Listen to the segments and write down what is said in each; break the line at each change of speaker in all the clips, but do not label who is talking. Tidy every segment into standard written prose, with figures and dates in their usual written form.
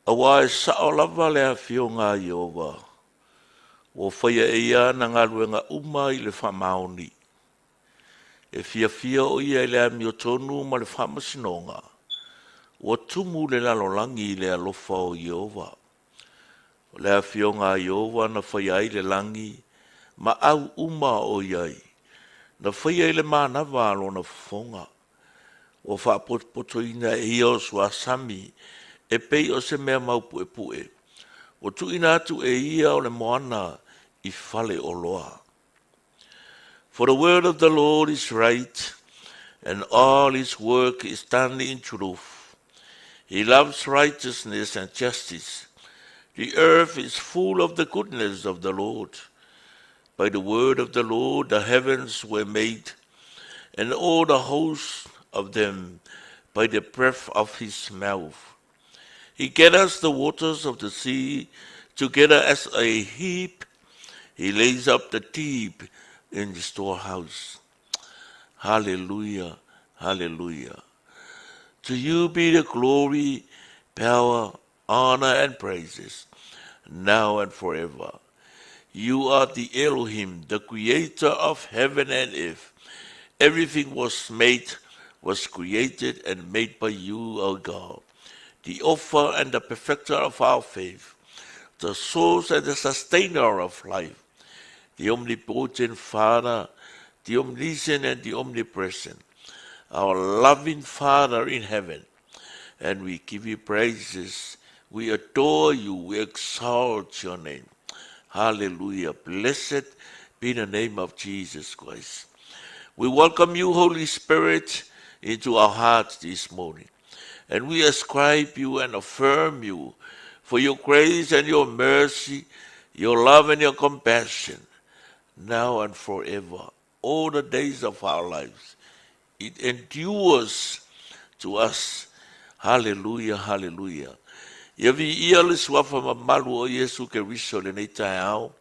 Aua e sao lava le Afioga a Ieova, ua faia e ia ana galuega uma i le faamaoni. E fiafia o ia i le amiotonu ma le faamasinoga, ua tumu le lalolagi i le alofa o Ieova. O le Afioga a Ieova na faia ai le lagi ma au uma o i ai, na faia i le manava a lona fofoga. Ua faapotopotoina e ia o suasami e pei o se mea maupuepue, ua tuuina atu e ia o le moana i fale oloa. For the word of the Lord is right, and all his work is done in truth. He loves righteousness and justice. The earth is full of the goodness of the Lord. By the word of the Lord the heavens were made, and all the hosts of them by the breath of his mouth. He gathers the waters of the sea together as a heap. He lays up the deep in the storehouse. Hallelujah, hallelujah. To you be the glory, power, honor, and praises, now and forever. You are the Elohim, the creator of heaven and earth. Everything was made, was created and made by you, our God, the author and the perfecter of our faith, the source and the sustainer of life, the omnipotent Father, the omniscient and the omnipresent, our loving Father in heaven. And we give you praises. We adore you. We exalt your name. Hallelujah. Blessed be the name of Jesus Christ. We welcome you, Holy Spirit, into our hearts this morning. And we ascribe you and affirm you for your grace and your mercy, your love and your compassion, now and forever, all the days of our lives. It endures to us. Hallelujah, hallelujah. Ia viia le suafa mamalu o Iesu Keriso i lenei taeao,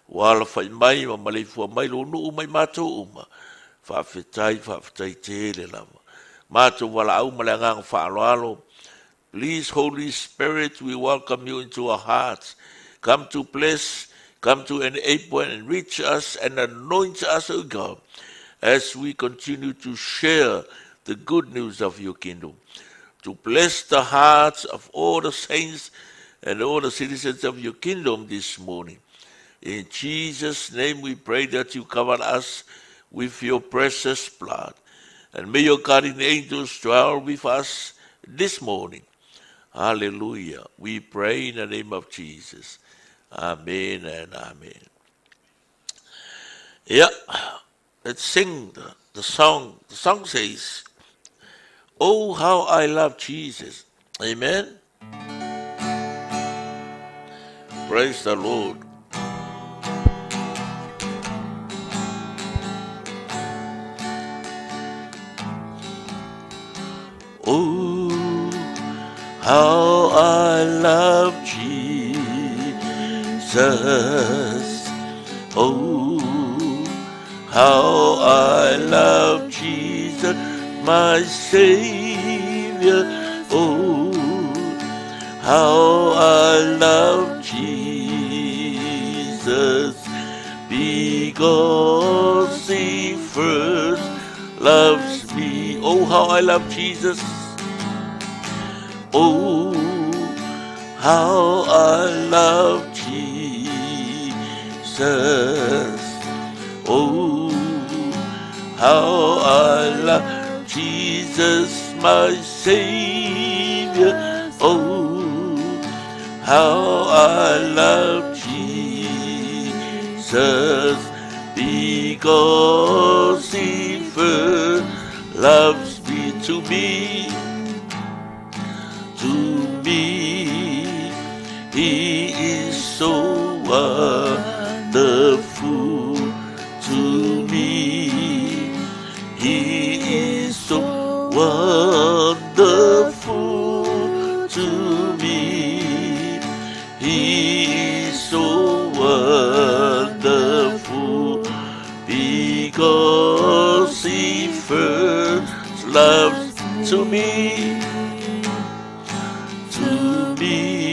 ua alafai mai ma maleifua mai lou nuu ma i matou uma. Faafetai, faafetai tele lava. Matou valaau ma le agaga faaaloalo. Please, Holy Spirit, we welcome you into our hearts. Come to bless, come to enable and enrich us and anoint us, O God, as we continue to share the good news of your kingdom. To bless the hearts of all the saints and all the citizens of your kingdom this morning. In Jesus' name we pray that you cover us with your precious blood. And may your guardian angels dwell with us this morning. Hallelujah. We pray in the name of Jesus. Amen and amen. Yeah, let's sing the song. The song says, Oh, how I love Jesus. Amen. Praise the Lord. Oh, how I love Jesus. Oh, how I love Jesus, my Savior. Oh, how I love Jesus, because he first loves me. Oh, how I love Jesus. Oh, how I love Jesus. Oh, how I love Jesus, my Savior. Oh, how I love Jesus, because he first loves me. To me, to me, he is so wonderful. To me, he is so wonderful. To me, he is so wonderful, because he first loves to me. To me,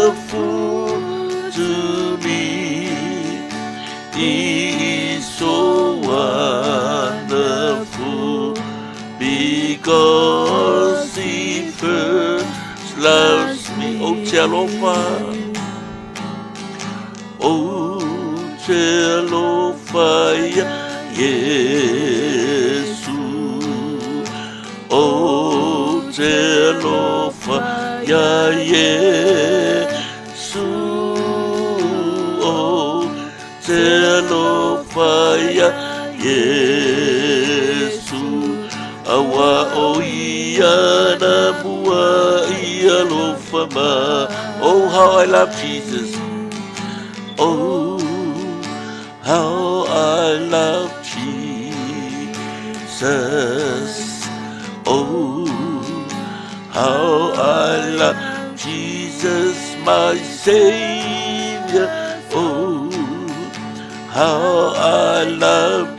wonderful to me. He is so wonderful because he first loves me. Ou te alofa, ou te alofa ia Iesu. Ou te alofa ia Iesu. Ou te alofa ia Iesu. Auā o ia na mua i alofa mai. Oh, how I love Jesus. Oh, how I love Jesus. Oh, how I love Jesus, my Savior. Oh, how I love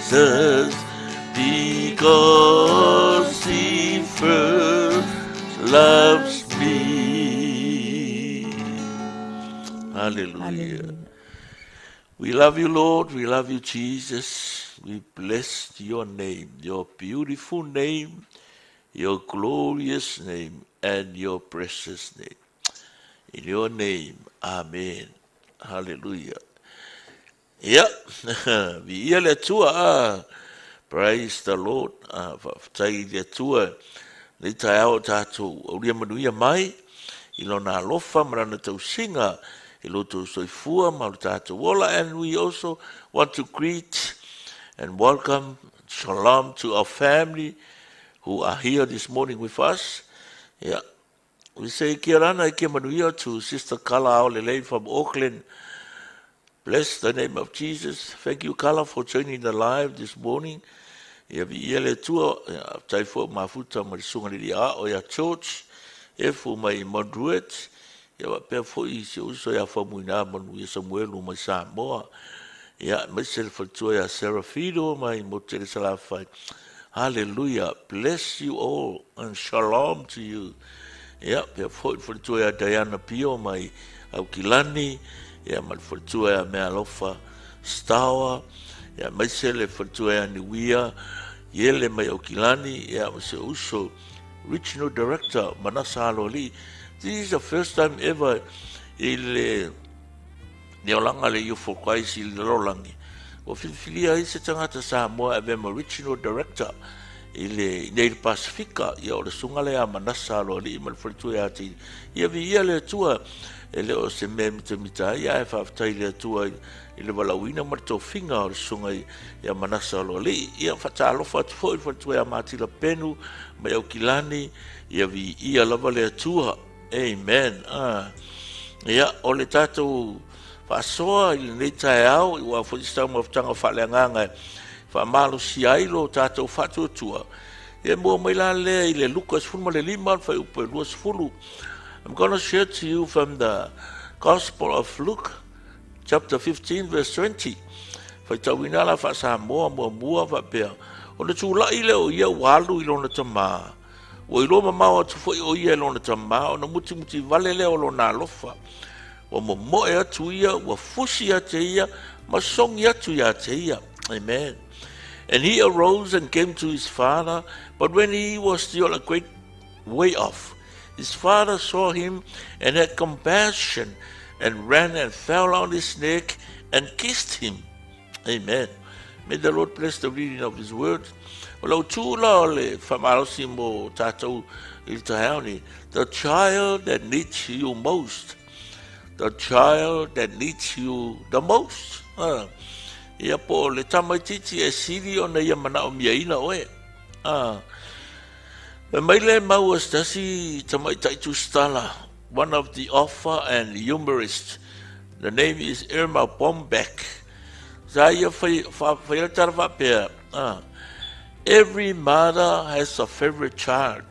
Jesus because he first loves me. Hallelujah.
Hallelujah.
We love you, Lord. We love you, Jesus. We bless your name, your beautiful name, your glorious name, and your precious name. In your name, amen. Hallelujah. Ia, viia le Atua, ah. Praise the Lord. Ah, faafetai i le Atua lenei taeao o tatou aulia manuia mai i lona alofa ma lana tausiga i lo outou soifua ma lo tatou ola. And we also want to greet and welcome shalom to our family who are here this morning with us. Yeah. We say kia rana kia manuia to Sister Kala Aolelei from Auckland. Bless the name of Jesus. Thank you, Kala, for joining the live this morning. Ia viia le Atua, ia faafetai foi o mafuta ma le susuga i le Ao ia George Efu mai Mondruet, ia faapea foi si ou uso ia Faumuina Manuia Samuelu mai Samoa, ia aemaise le faletua ia Sarah Fido mai Motele Salafai. Hallelujah. Bless you all and shalom to you. Ia, pea foi le faletua ia Diana Pio mai Aukilani, ia ma le faletua ia Mealofa Stawa, ia aemaise le faletua ia Niuia Iele mai Aukilani, ia ma si ou uso Regional Director Manasa Aloalii. This is the first time ever i le olaga le Youth for Christ i le lalolagi ua filifilia ai se tagata Samoa e avea ma Regional Director i le i nei le Pasefika. Ia o le susuga lea a Manasa Aloalii ma le faletua ia te ia. Viia le Atua, e le o se mea mitamita ai, ae faafetai i le Atua i le valaauina ma le tofiga o le susuga ia Manasa Aloalii. Ia faatalofa atu foi i le faletua ia Matila Penu mai Aukilani. Ia viia lava le Atua. Amen. Ah. Ia, o le tatou faasoa i lenei taeao, ua foi se taumafataga faaleagaga e faamalosia ai lo tatou faatuatua. Ia mua mai la lea i le Luka 15, le fuaiupu e 20. I'm going to share to you from the Gospel of Luke, chapter 15, verse 20. Faitauina la faa-Samoa muamua faapea, ona tulai lea o ia ua alu i lona tamā. Ua iloa mamao atu foi o ia i lona tamā, ona mutimuti vale lea o lona alofa. Ua momoe atu ia, ua fusi ia te ia, ma sogi atu ia te ia. Amen. And he arose and came to his father, but when he was still a great way off, his father saw him and had compassion and ran and fell on his neck and kissed him. Amen. May the Lord bless the reading of his word. O lau tu la o le whamalosi mo tātou i le taeao nei, the child that needs you most. The child that needs you the most. Ah. Ia po o le tamaitiiti e sili ona ia manaomiaina oe. Ah. Fai mai le mau a se tasi tamaitai tusitala, one of the author and humorist, the name is Erma Bombeck. Sa ia fai, fa, fai le tala faapea, ah, every mother has a favorite child.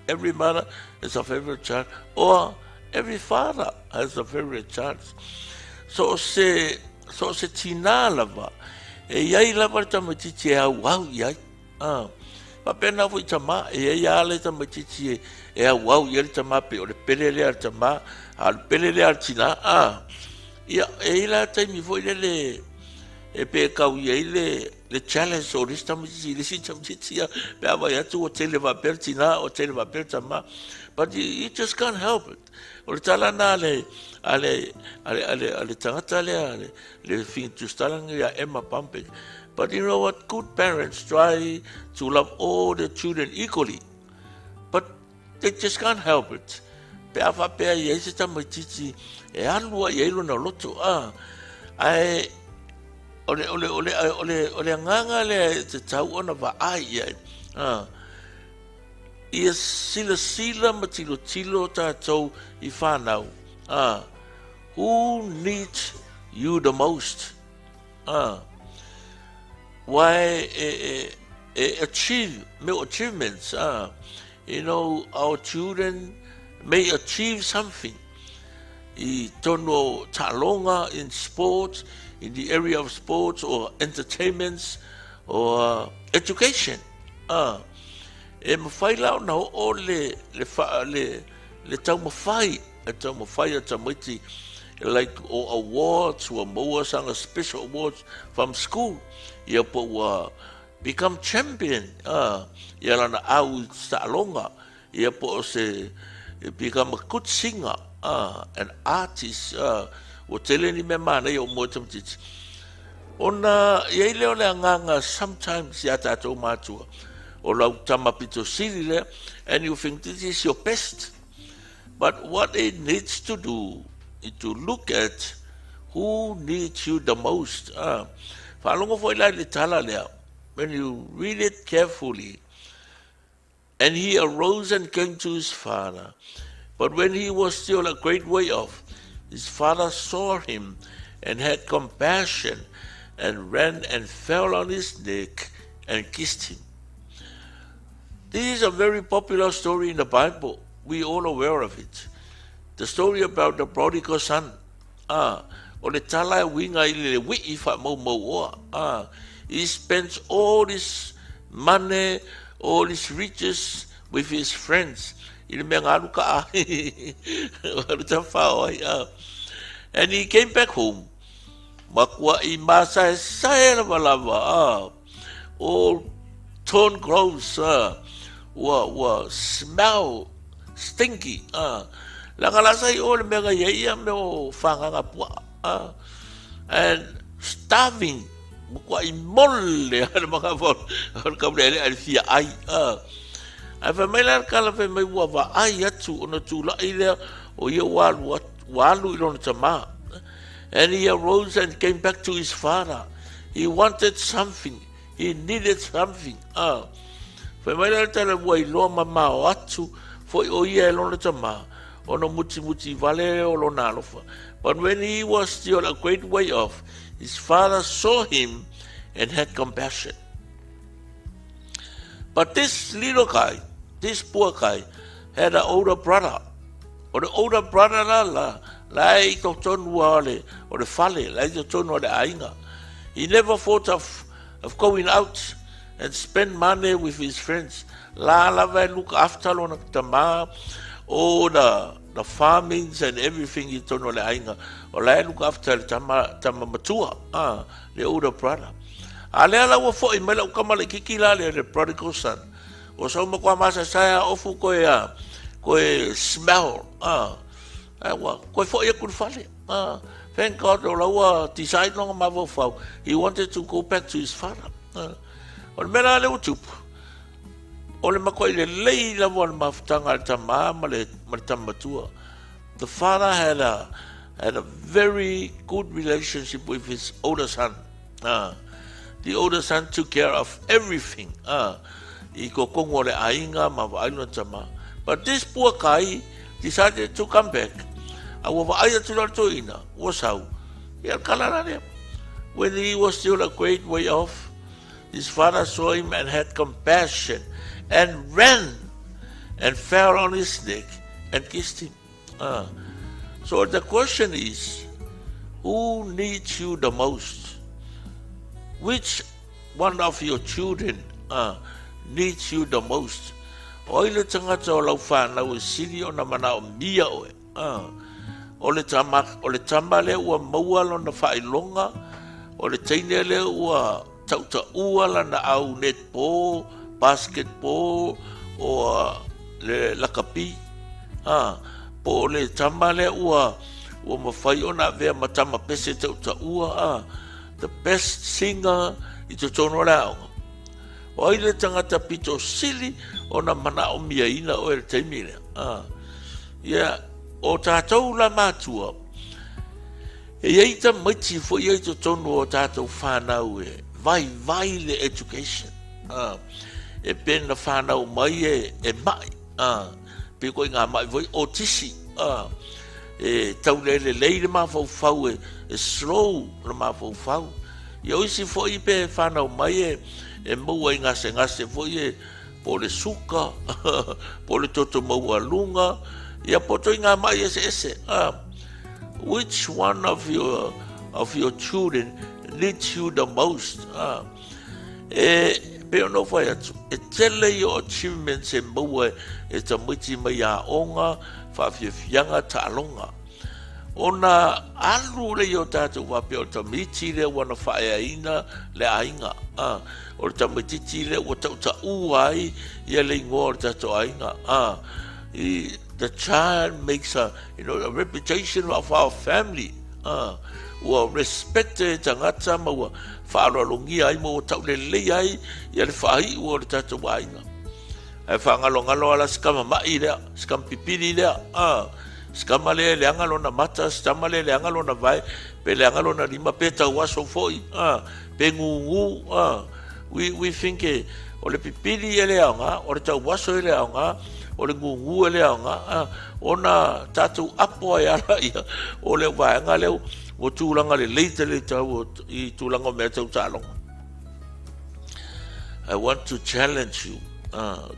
Every mother has a favorite child, or every father has a favorite child. So se, so se tinā lava, e iai lava le tamaitiiti e auau i ai. Ah. Faapena foi tama, e i ai lava le tamaitiiti e auau i ai le tama, pei o le pele lea a le tama, a o le pele lea a le tina. Ia, e i ai la taimi foi lele e pe tau i ai le challenge o le isi tamaitiiti i le isi tamaitiiti, pe a vaai atu ua tele faapea le tina, ua tele faapea le tama. But you just can't help it. O le tala lena a le tagata lea, le tusitala ia Erma Bombeck. But you know what? Good parents try to love all their children equally. But they just can't help it. Pe a faapea i ai se tamaitiiti e alu ai ai lona loto. Ae o le agaga lea e tatau ona vaai i ai. Ia silasila ma tilotilo tatou i fanau. Who needs you the most? Why e achieve me achievements. Our children may achieve something i tonu o taaloga, in sports, in the area of sports or entertainments or education. E mafai la ona oo le taumafai e taumafai a tamaiti, like o awards ua maua saga special awards from school, ia po ua become champion ia lana au i taaloga, ia po o se become a good singer, an artist. Ua tele ni mea manaia o mo tamaitiiti ona i ai lea o le agaga sometimes ia tatou matua o lau tama pito sili lea, and you think this is your best. But what it needs to do is to look at who needs you the most. Faalogo foi la i le tala lea, when you read it carefully: "And he arose and came to his father. But when he was still a great way off, his father saw him and had compassion and ran and fell on his neck and kissed him." This is a very popular story in the Bible. We all aware of it. The story about the prodigal son. O le tala e uiga i le wii wha mau mau oa. He spends all his money, all his riches with his friends. I le mea ngalu ka a. Alu ta whao ai. And he came back home. Makua i masa e sae lava lava. All torn clothes. Ua smell stinky. Langa lasa i o le mea ia ia me o whanganga pua. And starving. Makua i mole le manga fo. O le kaule ele ale fia ai. Ae fai mai la kala fai mai ua vaai atu ona tula'i lea o ia ua alu ua alu i lona tamā. And he arose and came back to his father. He wanted something. He needed something. Fai mai la tala ua iloa mamao atu foi o ia e lona tamā ona mutimuti vale o lona alofa. But when he was still a great way off, his father saw him and had compassion. But this little guy, this poor guy, had an older brother. O le older brother la la, la e i totonu o le fale, la i totonu o le aiga. He never thought of going out and spend money with his friends. La lava e look after lona tama, all the farmings and everything i tonu o le aiga. O la e look after le tama, tama matua, le older brother. A lea la ua foi mai lau kama le kiki la le prodigal son. O sau ma kwa masa saya ofu koe a koe smell. Ai ua koe foi aku le fale. Thank God o la ua decide longa mafaufau. He wanted to go back to his father. O le mea la le ua tupu. O le makuai lelei lava o le mafutaga a le tamā ma le tama matua. The father had a very good relationship with his older son. The older son took care of everything. I kokongo o le aiga ma vaai lona tamā. But this poor guy decided to come back. A ua vaai atu la le toeaina, ua sau. Ia le kala la lea. When he was still a great way off, his father saw him and had compassion and ran and fell on his neck and kissed him. So the question is, who needs you the most? Which one of your children uh, needs you the most? O ai le tagata o lau fanau e sili ona manaomia oe? O le tama, o le tama lea ua maua lona faailoga, o le teine lea ua tautaua lana au netball, basketball, o le lakapi. Po o le tama lea ua mafai ona avea ma tama pese tautaua, the best singer i totonu o le aoga. O ai le tagata pito sili ona manaomiaina oe i le taimi lea? Ia, o tatou la matua, e i ai tamaiti foi ia i totonu o tatou fanau e vaivai le education. E pe na fanau mai e mai. Pe ko i ngā mai foi otisi. E tau le lelei le mafaufau, e slow le mafaufau. Ia o isi foi pe fanau mai e maua i gasegase foi e po o le suka, po o le toto maualuga, ia po o ituaiga mai eseese. Which one of your children needs you the most? E pe ono fai atu, e tele i o achievements e maua e tamaiti mai aoga, faafiafiaga, taaloga. Ona alu le i o tatou faapea o le tamaiti lea ua na faaeaina le aiga. O le tamaitiiti lea ua tautaua ai ia le igoa o le tatou aiga. The child makes a, you know, a reputation of our family. Ua respect e tagata ma ua faaaloalogia ai ma ua taulelei ai ia le faaiu o le tatou aiga. Ae faagalogalo ala si kama mai lea, si kama pipili lea. Si kama lea e leaga lona mata, si tama lea e leaga lona vae, pe leaga lona lima, pe tauaso foi, pe gugu. We think e, o le pipili e le aoga, o le tauaso e le aoga, o le gugu e le aoga, ona tatou apo ai ala ia, o le vaega lea ua tulaga lelei tele tau i tulaga o mea tau taaloga. I want to challenge you.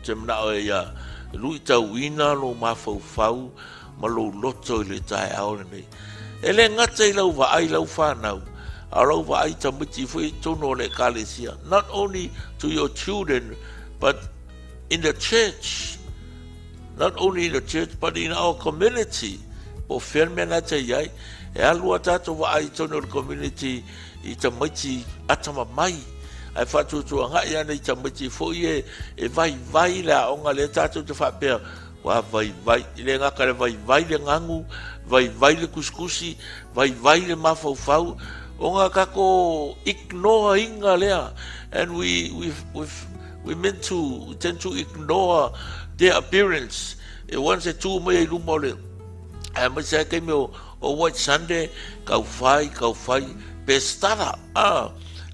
Te manao e ia luitauina lou mafaufau ma lou loto i le taeao lenei. E le gata i lau vaai lau fanau, a o lau vaai tamaiti foi i totonu o le ekalesia. Not only to your children, but in the church. Not only in the church, but in our community. Po o fea le mea na te i ai. E alu a tatou vaai i totonu o le community i tamaiti atamamai. Ae faatuatuagai ana i tamaiti foi e vaivai le aoga lea tatou te faapea, ua vaivai, i le gata le vaivai le gagu, vaivai le kusikusi, vaivai le mafaufau, ona tatou ignore iga lea. And we tend to ignore their appearance. E once e tu mai ai luma o le, aemaise ai taimi o White Sunday, kau fai, kau fai, pe stara,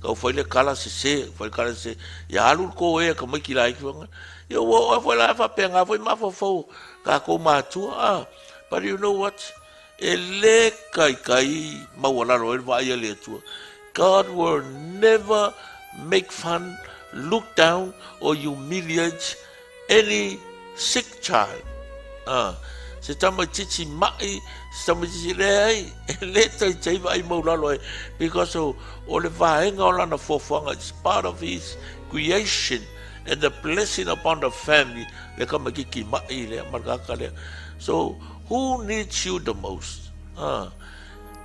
kau fai le kala sese, fai le kala sese, ia alu le ko e ka mai ki lai ki wanga. Ia ua o foi la faapea foi mafaufau tatou matua. But you know what? E le kaikai maualalo ai le vaai a le Atua. God will never make fun, look down or humiliate any sick child. Se tamaitiiti mai, se tamaitiiti leai, e le taitai vaai maulalo ai, because o le vaega o lana fuafuaga, it's part of his creation and the blessing upon the family, le tamaitiiti mai lea, ma le tagata lea. So, who needs you the most?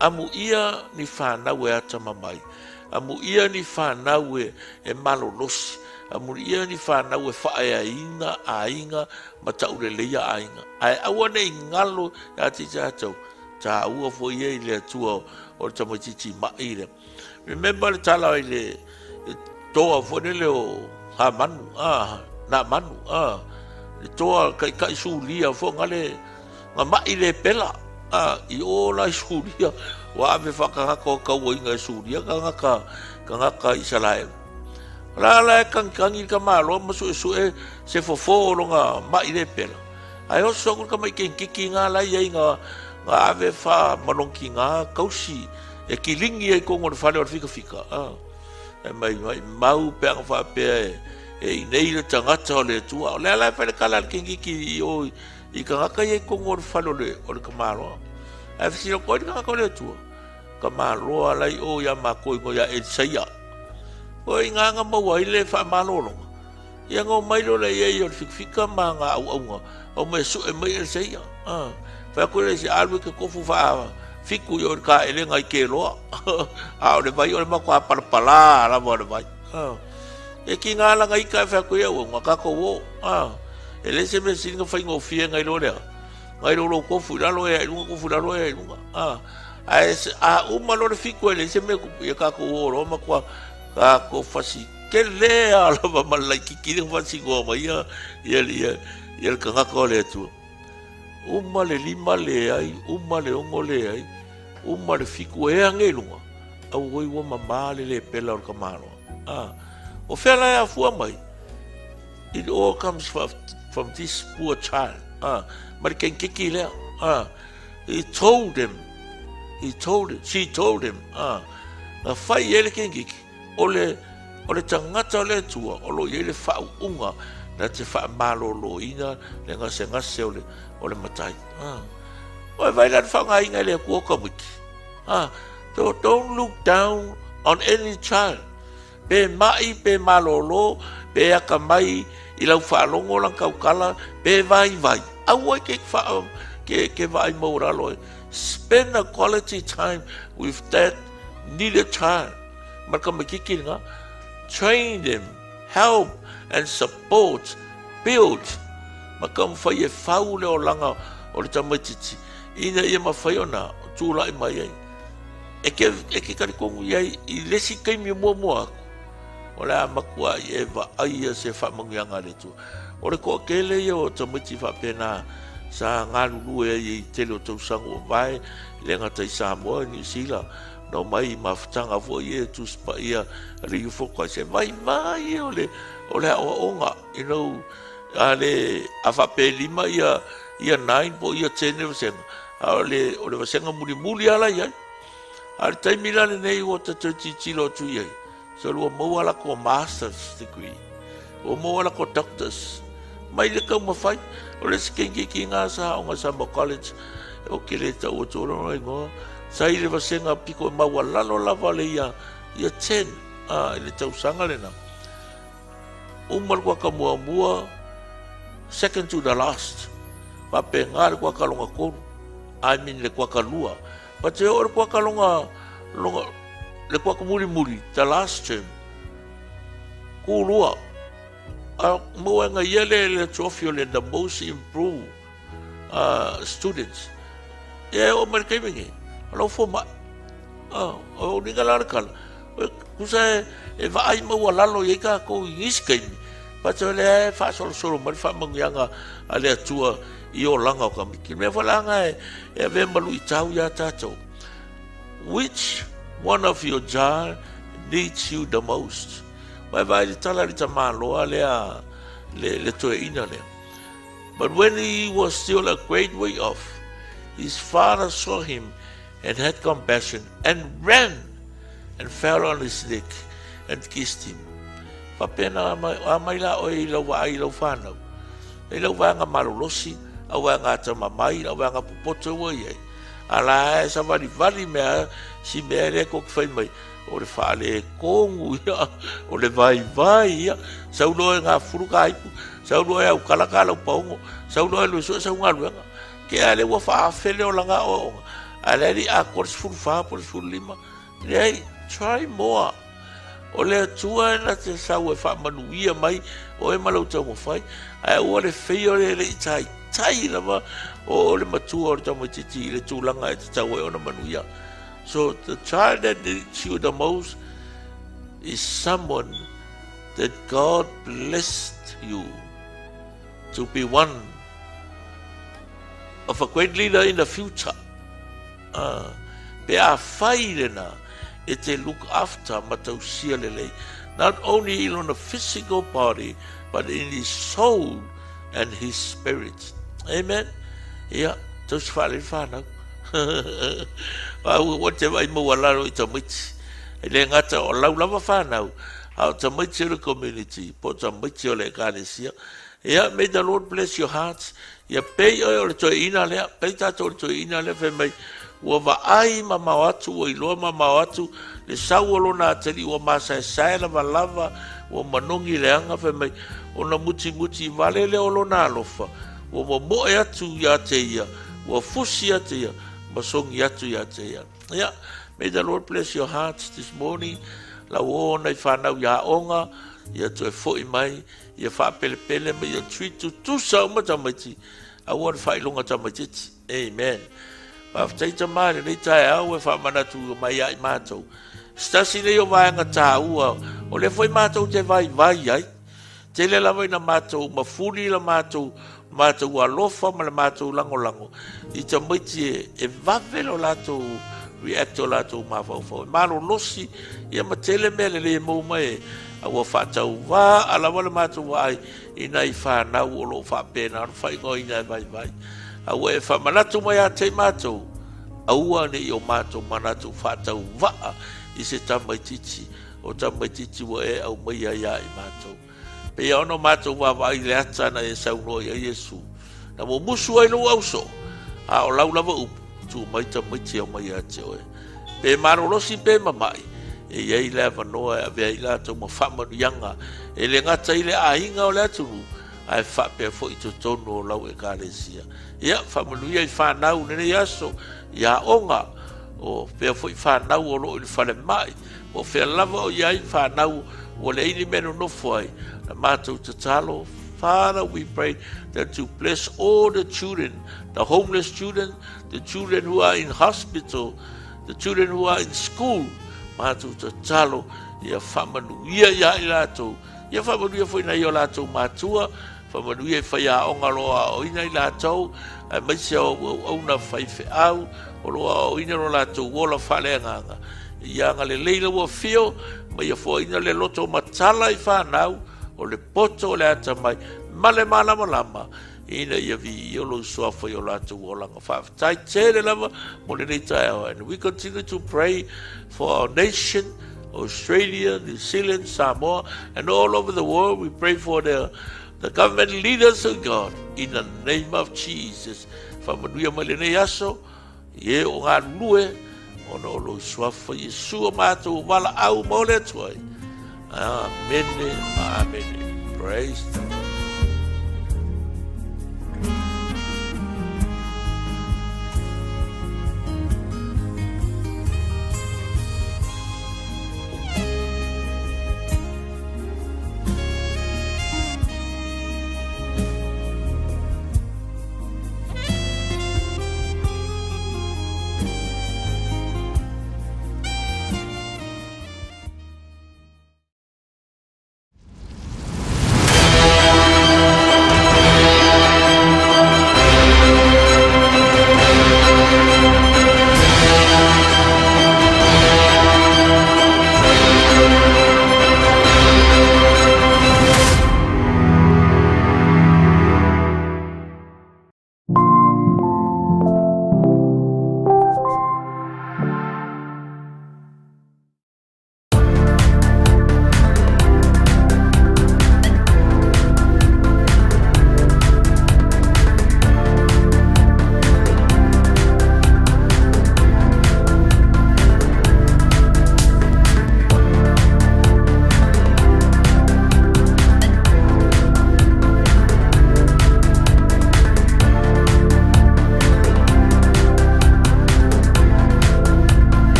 Amuia ni fanau e atamamai. Amuia ni fanau e malolosi. Amuia ni fanau e faaeaina aiga ma tauleleia aiga. Ae aua nei galo ia te tatou. Taua foi ia i le Atua o le tamaitiiti mai lea. Remember le tala i le toa foi lele o Hamanu, na manu, le toa kaikai Sulia foi ngale nga mai le pela, i o la i Sulia, ua ave faakagaka o kauaiga e Sulia, kagaka Isaraelu. La la e kagiKagi le tamaloa ma suesue se fofo o loga mai le pela. Ae oso aku le tamaikenkiki ga lai ai ga ave faamalogiga kausi e kiligi ai kogo o le fale o le fikafika. E mai mai mau pe aga faapea e inei le tagata o le Atua. O lea la e fai le kala a le kenkiki i o i tagata ia i kogo o le fale o le tamaloa. Ae fesili atu ai le tagata o le Atua. Tamaloa lai o ia makou igoa ia Elisaia. O i gaga maua ai le faamalologa. Ia ona omai loa lea i ai o le fikafika ma ana auauna, omai e sue mai le seia. Fai atu le isi, alu e te tofu faafitu i o i le taelega i Keloa. A o le vai o le matua palapala lava o le vai. E tiga lana ita e fai atu i auauna, tatou o. E leai se mea sili ona faigofie nai lo lea, nai lo lou tofu i lalo ea i luga, tofu i lalo ea i luga. Ae a uma loa le fitu e leai se mea tupu, ia tatou o loa matua tatou fasi tele a lava ma le laititi le faasinoa mai ia ia ia ia le tagata o le Atua. Uma le 5 leai, uma le 6 leai, uma le 7 e age i luga, auoi ua mamā le lepela o le tamaloa. O fea la e afua mai? It all comes from this poor child. Ma le kenkeki lea. He told him, he told, she told him, na fai i ai le kenkeki, o le, o le tagata o le Atua, o lo o i ai le faauuga na te faamaloloina le gasegase o le, o le matai. Oi vai la le faaaogaina e le Atua o tamaiti. So don't look down on any child. Pe mai, pe malolo, pe akamai i lau faalogo lana tautala, pe vaivai. Aua e te wha, ke vaai maualalo ai. Spend a quality time with that needed child. Ma le tamaititi lena. Train them, help and support, build. Ma taumafai e fau le olaga o le tamaititi ina ia mafai ona tulai mai ai. E te, e te talitonu i ai i le isi taimi muamua atu, o le a matuai e vaaia se faamanuiaga a le Atua. O le toatele ia o tamaiti faapena sa galulue ai i tele o tausaga ua mavae, e le gata i Samoa, i Niu Sila, na omai i mafutaga foi ia e Tusi Paia a le Youth for Christ. E vaivai ia o le, o le aoaoga, you know, a le, a faapea e 5 ia, ia 9 po o ia 10 le vasega, a o le, o le vasega mulimuli lava la i ai. A o le taimi la lenei ua ta toe tilotilo atu i ai, so ua maua latou master's degree, ua maua latou doctors, mai le taumafai. O le isi keikeiki sa aoga i Samoa College, ou te le tau atu lona igoa, sa i le vasega pito e maualalo lava le ia, ia 10 i le tausaga lena. Uma le kuaka muamua, second to the last, faapena le kuaka lona tolu, I mean le kuaka lua. But e oo le kuaka lona, lona, le kuaka mulimuli, the last term, ku lua. A maua e ia le, le trophy o le the most improved students. Ia e oo mai le taimi nei, o lau fomai. O uiga la o le tala, tusa e, e vaai maualalo i ai tatou i nisi taimi, but o lea e faasolosolo mai le faamanuiaga a le Atua i olaga o tamaiti. Le mea foi la lena e, e avea ma luitau ia tatou. Which one of your child needs you the most? Vai vai le tala le tamaloa lea le, le toeaina lea. But when he was still a great way off, his father saw him and had compassion and ran and fell on his neck and kissed him. Faapena a mai la oe i lau vaai i lau whanau. I lau vaega malolosi, au vaega atamamai, au vaega popoto ua i ai. A la e savalivali mea, si mea lea tou te fai mai, o le faaletonu ia, o le vaivai ia, sau loa e gafulu ka ipu, sau loa e aukala ka lau paogo, sau loa e alu e sue sau galuega. Ke a lea ua faaafe le olaga aoaoga, a le e le i atoa le 14 po o le 15. Leai, try more. O le Atua e na te sau e faamanuia mai oe ma lau taumafai, ae aua le feia o le le i taitai lava o le matua o le tamaitiiti i le tulaga e tatau ai ona manuia. So the child that needs you the most is someone that God blessed you to be one of a great leader in the future. Pe a fai lena, e te look after ma tausia lelei, not only in lona physical body, but in his soul and his spirit. Amen. Ia, tausi faalelei whanau. Ua te vaai maualalo i tamaiti. E le gata o lau lava whanau, a o tamaiti o le community, po o tamaiti o le ekalesia. Ia, may the Lord bless your hearts. Ia pei oe o le toeaina lea, pei tatou o le toeaina lea fai mai, Ua vaai mamao atu, ua iloa mamao atu le sau o lona atalii ua masaesae lavalava, ua manogi leaga, fai mai, ona mutimuti vale lea o lona alofa, ua momoe atu ia te ia, ua fusi ia te ia, ma sogi atu ia te ia. Ia, may the Lord bless your hearts this morning. Lau o nai whanau ia onga, ia toe foi mai, ia whaapelepele ma ia treat tutusa uma tamaiti, aua le faailoga tamaitiiti. Amen. Faafetai Tama i lenei taeao e faamanatu mai ia i matou. Se tasi lenei o vaega taua, o lea foi matou te vaivai ai. Tele lava ina matou mafuli la matou matou alofa ma le matou lagolago i tamaiti e vave lo latou react o latou mafaufau. E malolosi ia ma tele mea lelei e maua mai e ua faatauvā a lava le matou vaai i nai whanau o lo o faapena ona faaigoaina e vaivai. A ua e faamanatu mai ia te i matou, aua ne i o matou manatu faatauvaa i se tamaitiiti, o tamaitiiti ua e aumaia ia i matou. Pei ona matou vaavaai i le ata na e saunoa i ai Iesu. Na mumusu ai lou ausoo, a o lau lava upu, tuu mai tamaiti e omai ia te oe. Pe malolosi pe mamai, e i ai le avanoa e avea ai latou ma faamanuiaga, e le gata i le aiga o le atunuu, ae faapea foi i totonu o lau ekalesia. Ia, faamanuia i whanau lenei aso, i aoga, o pea foi whanau o loo i le falemai, o fea lava o iai whanau ua leai ni mea nonofo ai. Na matou tatalo, Father, we pray that you bless all the children, the homeless children, the children who are in hospital, the children who are in school. Matou tatalo, ia faamanuia ia i latou. Ia faamanuia foi nai o latou matua, faamanuia i faiaoga o lo o aoaoina i latou, aemaise o auauna faifeau o lo o aoaoina lo latou ola faaleagaga. Ia agalelei lau afio, ma ia foaiina le loto matala i whanau, o le poto o le atamai, ma le malamalama, ina ia viia lou suafa i o latou olaga. Faafetai tele lava mo lenei taeao. And we continue to pray for our nation, Australia, New Zealand, Samoa, and all over the world. We pray for the government leaders of God, in the name of Jesus. Faamanuia mai lenei aso, i e o galulue, ona o lou suafa Iesu o matou valaau mo le Atua ai. Amene ma amene. Praise the